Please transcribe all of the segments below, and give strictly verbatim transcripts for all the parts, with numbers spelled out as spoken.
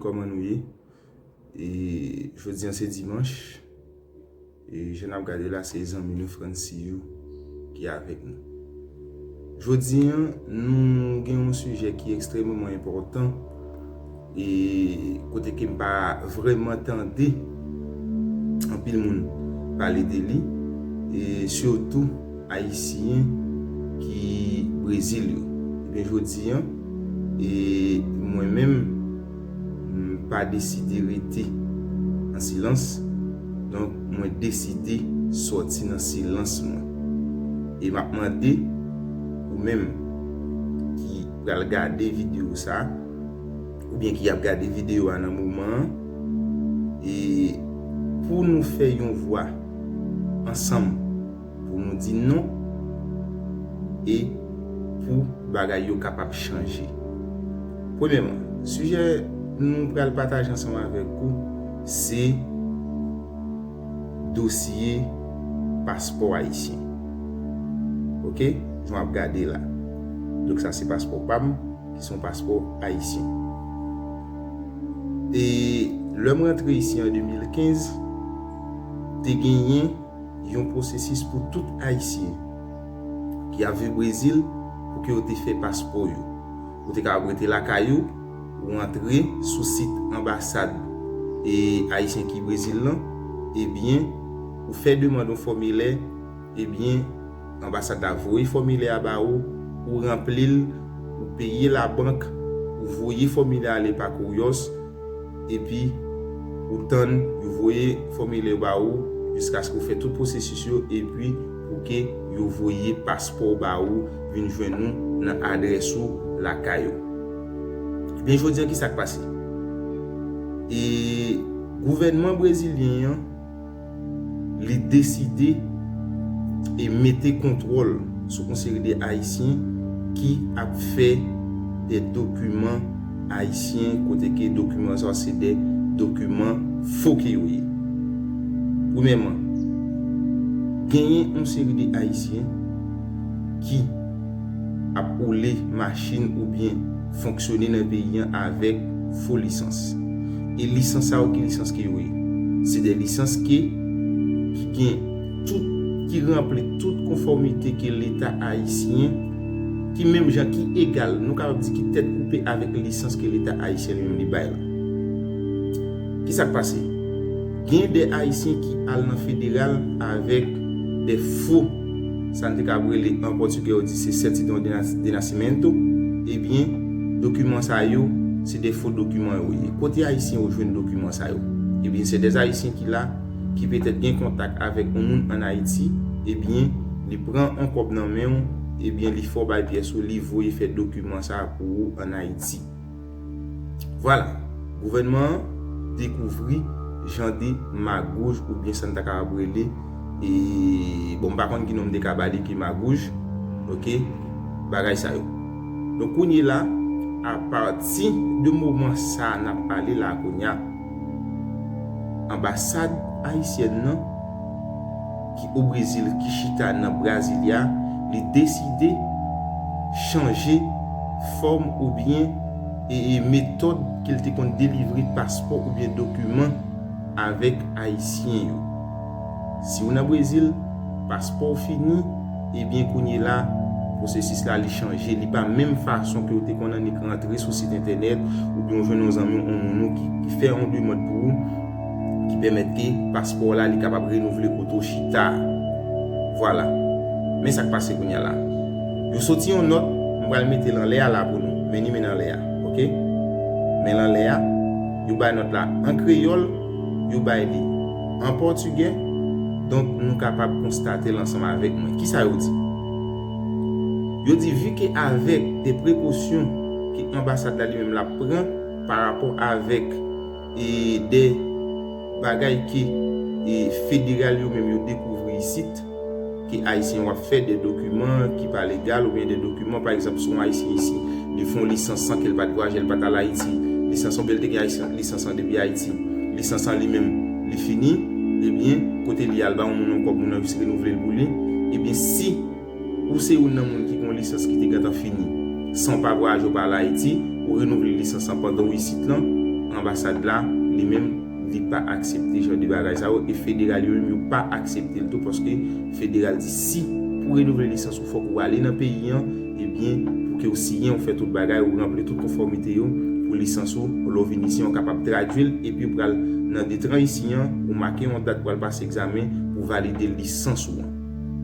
Kòman nou ye? E jodi an se dimanch. E jan n ap gade la, se zanmi nou Francisco ki avèk nou. Jodi an, nou gen yon sijè ki ekstrèmeman enpòtan, e kote ke m pa vrèman tande anpil moun pale de li, e sitou Ayisyen ki Brezil yo. Ebyen, jodi an, e mwen menm, m pa deside rete an silans. Donk, mwen deside sòti nan silans mwen. E m ap mande ou menm ki pral gade videyo sa, oubyen ki ap gade videyo a nan moman an, e pou nou fè yon vwa ansanm, pou nou di non, e pou bagay yo kapab chanje. Premyèman, sijè nou pral pataje ansanm avèk ou, se dosye paspò ayisyen. Oke? Jan w ap gade la. Donk, sa se paspò pa m, ki se yon paspò ayisyen. E lè m rantre isi an de mil kenz, te genyen yon pwosesis pou tout Ayisyen ki ap viv Brezil pou ke yo te fè paspò yo. Ou te kapab rete lakay ou, ou antre sou sit anbasad e Ayisyen ki Brezil lan, ebyen, ou fè demann yon fòmilè, ebyen, anbasad la voye fòmilè a ba ou, ou ranpli l, ou peye labank, ou voye fòmilè a ale pa Courios, epi ou tann yo voye fòmilè yo ba ou jiskaske ou fè tout pwosesis yo, epi pou ke yo voye paspò w ba ou vin jwenn ou nan adrès ou lakay ou. Ebyen, jodi an, ki sa k pase? E gouvènman brezilyen an, li deside e mete kontwòl sou yon seri de Ayisyen ki ap fè de dokiman ayisyen, kote ke dokiman sa yo se de dokiman fo ke yo ye. Premyèman, genyen yon seri de Ayisyen ki ap woule machin oubyen fonksyone nan peyi an avèk fo lisans. E lisans sa yo, ki lisans ke yo ye? Se de lisans ke, ki gen tout, ki ranpli tout konfòmite ke Leta ayisyen, ki menm jan, ki egal, nou kapab di ki tèt koupe avèk lisans ke Leta ayisyen li menm li bay la. Ki sa k pase? Gen de Ayisyen ki al nan federal avèk de fo, sa n te ka rele an pòtigè, yo di se certidão de nas-, de nascimento. Ebyen, dokiman sa yo, se de fo dokiman yo ye. Kote Ayisyen yo jwenn dokiman sa yo? Ebyen, se de Ayisyen ki la, ki petèt gen kontak avèk yon moun ann Ayiti, ebyen, li pran yon kòb nan men w, ebyen, li fè w bay pyès ou, li voye fè dokiman sa a pou ou ann Ayiti. Vwala, gouvènman an dekouvri jan de magouj oubyen sa n ta kapab rele, e, bon, m pa konn ki non m te ka ba li ki magouj, oke, bagay sa yo. Donk, kounye la, apati de moman sa a n ap pale la a kounye a, anbasad ayisyèn nan, ki o Brezil, ki chita nan Brasilia, li deside chanje fòm oubyen, e, e metòd ke l te konn delivre paspò oubyen dokiman avèk Ayisyen yo. Si w nan Brezil, paspò w fini, ebyen, kounye la, pwosesis la, li chanje. Li pa menm fason ke w te konn annik rantre sou sit entènèt, oubyen w jwenn yon zanmi w, yon moun ou ki, ki fè yon demann pou ou, ki pèmèt ke paspò w la, li kapab renouvle kote w chita a. Vwala. Men sa k pase kounye a la. Yo soti yon nòt, m pral mete l anlè a la pou nou. Men li men anlè a, oke? Men l anlè a, yo bay nòt la an kreyòl, yo bay li an pòtigè, donk nou kapab konstate l ansanm avèk mwen. Kisa yo di? Yo di, vi ke avèk de prekosyon ke anbasad la li menm l ap pran pa rapò avèk, e, de bagay ke, e, federal yo menm yo dekouvri isit, ke Ayisyen yo ap fè de dokiman ki pa legal oubyen de dokiman, pa egzanp, si yon Ayisyen isi, li fè yon lisans san ke l pa t vwayaje, l pa t al Ayiti, lisans oubyen l te gen Ayisyen, lisans lan depi Ayiti, lisans lan li menm, li fini, ebyen, kote li al ba yon moun yon kòb, moun nan jis renouvle l pou li, ebyen, si ou se youn nan moun ki gen yon lisans ki te gentan fini, san w pa vwayaje, w pa al Ayiti, ou renouvle lisans lan pandan w isit lan, Anbasad la, li menm, li pa aksepte jan de bagay sa yo, e federal yo menm, yo pa aksepte l tou, paske federal di si pou renouvle lisans ou, fòk ou ale nan peyi an, ebyen, pou ke w siyen, ou fè tout bagay, ou ranpli tout konfòmite yo, pou lisans ou, lè w vin isi, ou kapab tradui l, epi ou pral nan detran isi an, ou make yon dat pou al pase egzamen, pou valide lisans ou an.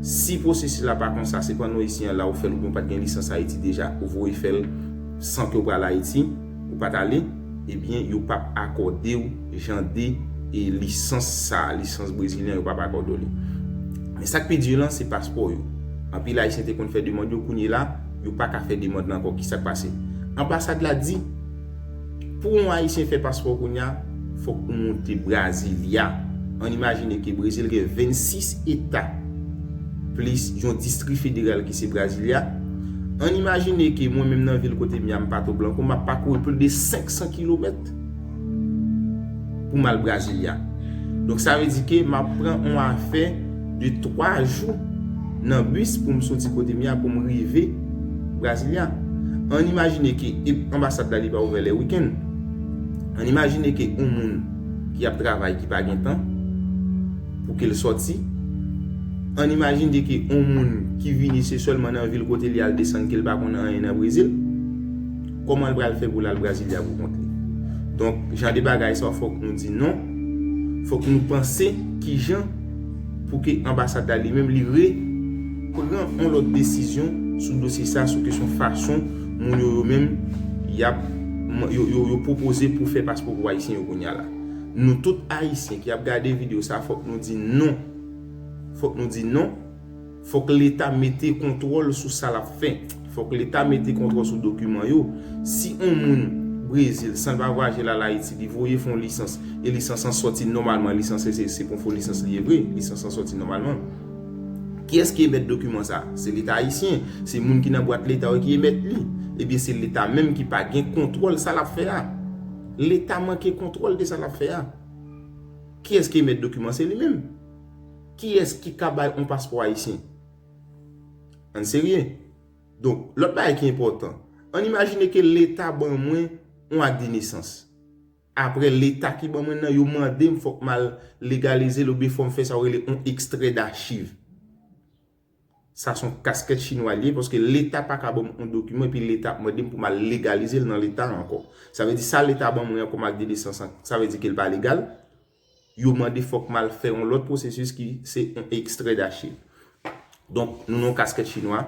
Si pwosesis la pa konsa, se pandan w isi an la, ou fè l, oubyen ou pa t gen lisans Ayiti deja, ou voye fè l san ke w pral Ayiti, ou pa t ale, ebyen, yo p ap akòde w jan de e lisans sa, lisans brezilyen, yo p ap akòde w li. Men sa k pi di lan, se paspò yo. Anpil Ayisyen te konn fè demann yo, kounye la, yo pa ka fè demann lan ankò. Kisa k pase? Anbasad la di, pou yon Ayisyen fè paspò kounye a, fòk ou moute Brasilia. Ann imajine ke Brezil gen vennsis eta, plis yon distri federal ki se Brasilia. Ann imajine ke mwen menm nan vil kote m ye a, m Pato Blanco, m ap pakouri plis de senk san kilomèt pou m al Brasilia. Donk, sa vle di ke m ap pran yon afè de twa jou nan bis pou m soti kote m ye a, pou m rive Brasilia. Ann imajine ke, e, anbasad la, li pa ouvè lè wikenn. Ann imajine ke yon moun ki ap travay, ki pa gen tan pou ke l sòti. Ann imajine ke yon moun ki vini, se sèlman nan vil kote li al desann, ke l pa konn anyen nan Brezil. Kòman l pral fè pou l al Brasilia pou kont li? Donk, jan de bagay sa, fòk nou di non. Fòk nou panse kijan pou ke anbasad la li menm li repran yon lòt desizyon sou dosye sa, sou kesyon fason moun yo, yo menm, y ap, yo, yo, yo pwopoze pou fè paspò pou Ayisyen yo kounye a la. Nou tout Ayisyen ki ap gade videyo sa, fòk nou di non. Fòk nou di non. Fòk Leta mete kontwòl sou sa l ap fè. Fòk Leta mete kontwòl sou dokiman yo. Si yon moun Brezil, san l pa vwayaje l al Ayiti, li voye fè yon lisans, e lisans lan sòti nòmalman, lisans se, se, se pou yon fo lisans li ye vre, lisans lan sòti nòmalman. Kiyès ki emèt dokiman sa? Se Leta ayisyen. Se moun ki nan bwat Leta yo ki emèt li. Ebyen, se Leta menm ki pa gen kontwòl sa l ap fè a. Leta manke kontwòl de sa l ap fè a. Kiyès ki emèt dokiman? Se li menm. Kiyès ki ka bay yon paspò ayisyen? Ann serye. Donk, lòt bagay ki enpòtan, ann imajine ke Leta ban mwen yon ak de nesans. Apre, Leta ki ban mwen nan, yo mande m fòk m al legalize l oubyen fò m fè sa yo rele yon ekstrè dachiv. Sa se yon kaskèt chinwa li ye, paske Leta pa ka ban m yon dokiman, epi Leta ap mande m pou m al legalize l nan Leta a ankò. Sa vle di sa Leta ban mwen an kòm ak de nesans an, sa vle di ke l pa legal. Yo mande fòk m al fè yon lòt pwosesis ki se yon ekstrè dachiv. Donk, nou nan yon kaskèt chinwa,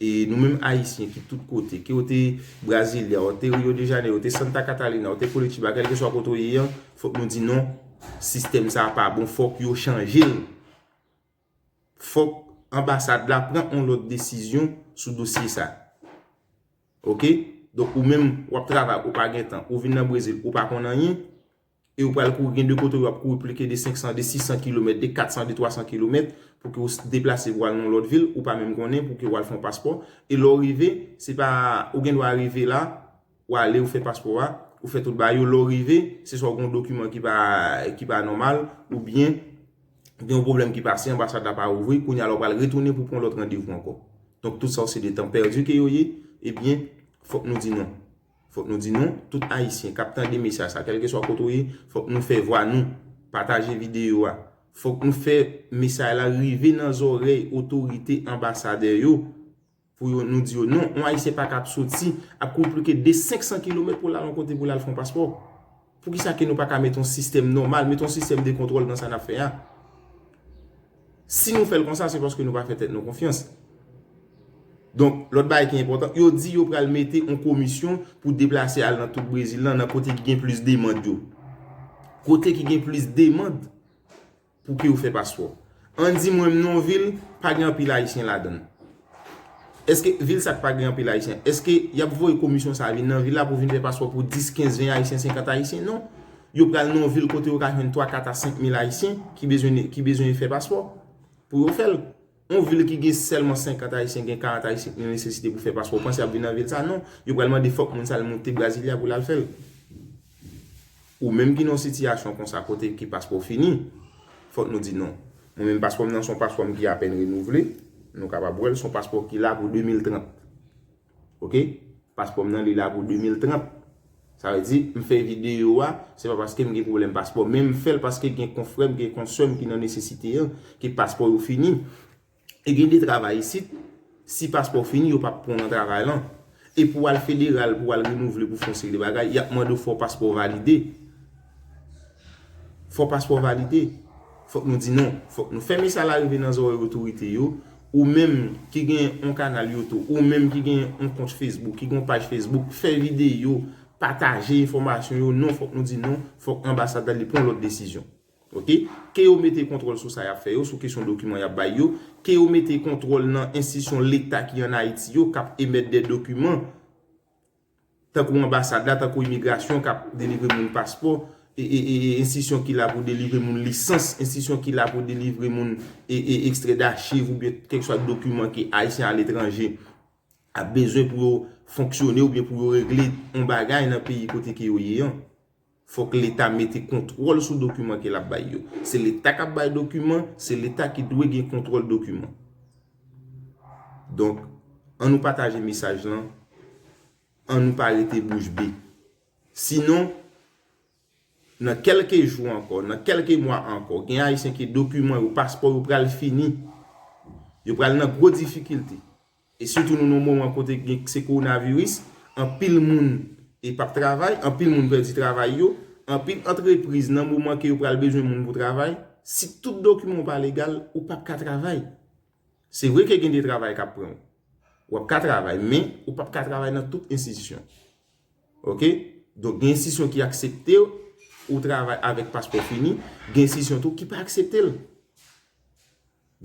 e nou menm Ayisyen ki tout kote, ke w te Brasilia, w te Rio de Janeiro, w te Santa Catarina, w te Curitiba, kèlkeswa kote w ye an, fòk nou di non, sistèm sa a pa bon, fòk yo chanje l. Fòk anbasad la pran yon lòt desizyon sou dosye sa. Oke? Donk, ou menm, w ap travay, ou pa gen tan, ou vin nan Brezil, ou pa konn anyen, e ou pral kouri, gen de kote w ap kouri plis ke de senk san, de sis san kilomèt, de kat san, de twa san kilomèt, pou ke w s-, deplase pou w al nan yon lòt vil, ou pa menm konnen, pou ke w al fè yon paspò. E lè w rive, se pa, ou gen dwa rive la, w ale, ou fè paspò a, ou fè tout bagay yo, lè w rive, se swa w gen yon dokiman ki pa, ki pa nòmal, oubyen gen yon pwoblèm ki pase, anbasad la pa ouvri, kounye a la w pral retounen pou pran yon lòt randevou ankò. Donk, tout sa yo se de tan pèdi ke yo ye, ebyen, fòk nou di non. Fòk nou di non, tout Ayisyen k ap tande mesaj sa, kèlkeswa kote w ye, fòk nou fè vwa nou, pataje videyo a. Fòk nou fè mesaj la rive nan zòrèy otorite, anbasadè yo, pou yo, nou di yo non, yon Ayisyen pa ka ap soti, ap kouri plis ke de senk san kilomèt pou l al yon kote pou l al fè yon paspò. Poukisa ke nou pa ka mete yon sistèm nòmal, mete yon sistèm de kontwòl nan sa n ap fè a? Si nou fè l konsa, se paske nou pa fè tèt nou konfyans. Donk, lòt bagay ki enpòtan, yo di yo pral mete yon komisyon pou deplase al nan tout Brezil lan, nan kote ki gen plis demann yo. Kote ki gen plis demann pou ke yo fè paspò. Ann di mwen menm nan yon vil, pa gen anpil Ayisyen ladan l. Èske vil sa k pa gen anpil Ayisyen, èske y ap voye komisyon sa a vin nan vil la pou vin fè paspò pou dis, kenz, ven Ayisyen, senkant Ayisyen? Non. Yo pral nan yon vil kote yo ka jwenn twa, kat a senk mil Ayisyen ki bezwen, ki bezwen fè paspò pou yo fè l. Yon vil ki gen sèlman senkant Ayisyen, gen karant Ayisyen ki gen nesesite pou fè paspò, w panse y ap vin nan vil sa? Non. Yo pral mande fòk moun sa al moute Brasilia pou l al fè l. Ou menm ki nan yon sitiyasyon konsa kote ki paspò w fini, fòk nou di non. Mwen menm paspò m nan se yon paspò m ki apèn renouvle, nou kapab wè l, se yon paspò ki la pou de mil trant. Oke? Paspò m nan li la pou de mil trant. Sa vle di, m fè videyo a, se pa paske m gen pwoblèm paspò, men m fè l paske gen konfrè m, gen konsè m ki nan nesesite an, ke paspò yo fini. E gen de travay isit, si paspò fini, yo p ap pran w nan travay lan. E pou w al federal, pou w al renouvle, pou fè yon seri de bagay, y ap mande w fò paspò valide. Fò paspò valide. Fòk nou di non. Fòk nou fè mesaj la rive nan zòrèy otorite yo. Ou menm ki gen yon kanal YouTube, ou menm ki gen yon kont Facebook, ki gen yon paj Facebook, fè videyo, pataje enfòmasyon yo. Non, fòk nou di non. Fòk anbasad la li pran lòt desizyon. Ok? Ke yo mete kontwòl sou sa y ap fè yo, sou kesyon dokiman y ap bay yo. Ke yo mete kontwòl nan enstitisyon leta ki ann Ayiti yo, k ap emèt de dokiman, tankou anbasad la, tankou imigrasyon k ap delivre moun paspò, e, e, e, e enstitisyon ki la pou delivre moun lisans, enstitisyon ki la pou delivre moun e, e, ekstrè dachiv oubyen kèlkeswa dokiman ke Ayisyen aletranje ap bezwen pou yo fonksyone oubyen pou yo regle yon bagay nan peyi kote ke yo ye an. Fòk leta mete kontwòl sou dokiman ke l ap bay yo. Se leta k ap bay dokiman, se leta ki dwe gen kontwòl dokiman. Donk, ann nou pataje mesaj lan, ann nou pa rete bouch be. Sinon, nan kèlke jou ankò, nan kèlke mwa ankò, gen Ayisyen ke dokiman yo, paspò yo pral fini. Yo pral nan gwo difikilte. E sitou nou nan moman kote gen se kowonaviris, anpil moun e p ap travay, anpil moun pèdi travay yo, anpil antrepriz nan moman ke yo pral bezwen moun pou travay, si tout dokiman w pa legal, ou p ap ka travay. Se vre ke gen de travay k ap pran w. W ap ka travay, men ou p ap ka travay nan tout enstitisyon. Ok? Donk, gen enstitisyon ki aksepte w, ou travay avèk paspò fini, gen enstitisyon tou ki pa aksepte l.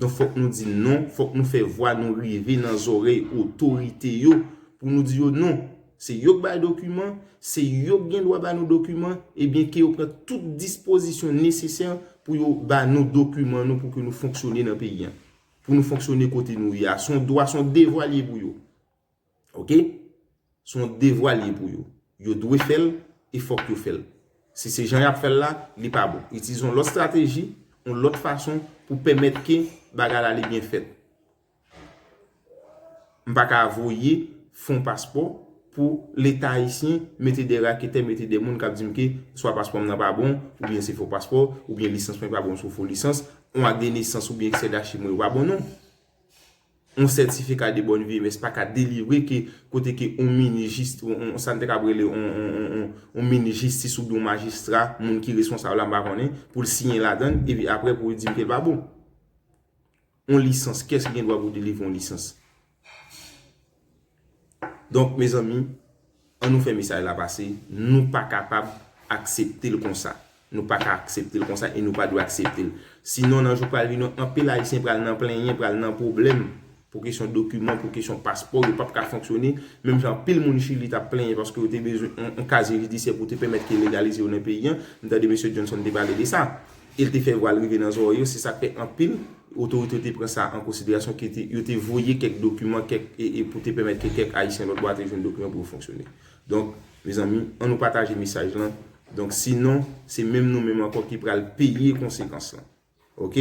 Donk, fòk nou di non, fòk nou fè vwa nou rive nan zòrèy otorite yo pou nou di yo non. Se yo k bay dokiman, se yo k gen dwa ba nou dokiman, ebyen ke yo pran tout dispozisyon nesesè pou yo ba nou dokiman nou pou ke nou fonksyone nan peyi an. Pou nou fonksyone kote nou ye a. Se yon dwa, se yon devwa li ye pou yo. Ok? Se yon devwa li ye pou yo. Yo dwe fè l e fòk yo fè l. Si se jan y ap fè l la, li pa bon. Itilize yon lòt estrateji, yon lòt fason pou pèmèt ke bagay la li byen fèt. M pa ka voye fon paspò pou Leta ayisyen mete de raketè, mete de moun k ap di m ke swa paspò m nan pa bon, oubyen se fo paspò, oubyen lisans mwen pa bon, se fo lisans, yon ak de nesans oubyen ekstrè dachiv mwen yo pa bon non. Yon sètifika de bòn vi M S pa ka delivre ke kote ke yon minis jis-, yon, yon, sa n te ka rele yon, yon, yon, yon, yon minis jistis oubyen yon majistra, moun ki responsab la, m pa konnen, pou l siyen ladann, epi apre pou l di m ke l pa bon. Yon lisans, kiyès ki gen dwa pou delivre yon lisans? Donk, mezanmi, ann nou fè mesaj la pase, nou pa kapab aksepte l konsa. Nou pa ka aksepte l konsa e nou pa dwe aksepte l. Sinon, nan jou k pral vini yo, anpil Ayisyen pral nan plenyen, pral nan pwoblèm pou kesyon dokiman, pou kesyon paspò, yo p ap ka fonksyone. Menm jan anpil moun Chili t ap plenyen paske yo te bezwen yon, yon kazye jidisyè pou te pèmèt ke legalize yo nan peyi an. M tande mesye Johnson te pale de sa. E l te fè vwa l rive nan zòrèy yo, se sa k fè anpil otorite yo te pran sa an konsiderasyon, ke te, yo te voye kèk dokiman, kèk, e, e pou te pèmèt ke kèk Ayisyen lòt bò a te jwenn dokiman pou yo fonksyone. Donk, mezanmi, ann nou pataje mesaj lan. Donk, sinon, se menm nou menm ankò ki pral peye konsekans lan. Ok?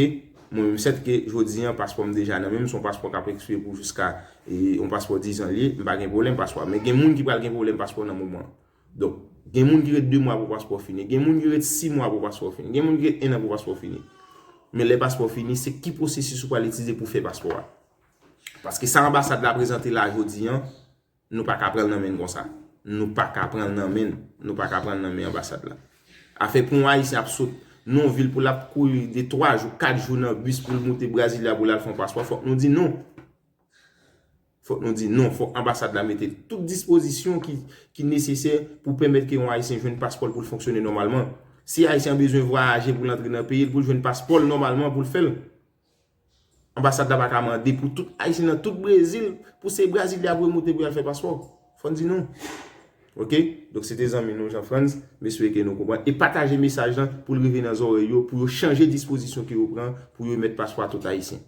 Mwen menm, sèt ke jodi an, paspò m deja nan men m, se yon paspò k ap ekspire pou jiska, e, yon paspò dizan li ye, m pa gen pwoblèm paspò a. Men gen moun ki pral gen pwoblèm paspò nan moman an. Donk, gen moun ki ret de mwa pou paspò fini, gen moun ki ret sis mwa pou paspò fini, gen moun ki ret en an pou paspò fini. Men lè paspò fini, se ki pwosesis ou pral itilize pou fè paspò a? Paske sa anbasad la prezante la jodi an, nou pa ka pran l nan men n konsa. Nou pa ka pran l nan men n. Nou pa ka pran l nan men anbasad la. Afè pou yon Ayisyen ap sot nan yon vil pou l ap kouri de twa jou, kat jou nan bis pou l moute Brasilia pou l al fè yon paspò, fòk nou di non. Fòk nou di non. Fòk anbasad la mete tout dispozisyon ki, ki nesesè pou pèmèt ke yon Ayisyen jwenn paspò l pou l fonksyone nòmalman. Si Ayisyen an bezwen vwayaje pou l antre nan peyi l, pou l jwenn paspò l nòmalman pou l fè l. Anbasad la pa ka mande pou tout Ayisyen nan tout Brezil, pou se Brasilia pou yo moute pou y al fè paspò. Fò n di non. Ok? Donk, se te zanmi nou, Jean Frantz. M espere ke nou konprann. E pataje mesaj lan pou l rive nan zòrèy yo, pou yo chanje dispozisyon ke yo pran, pou yo mèt paspò a tout Ayisyen.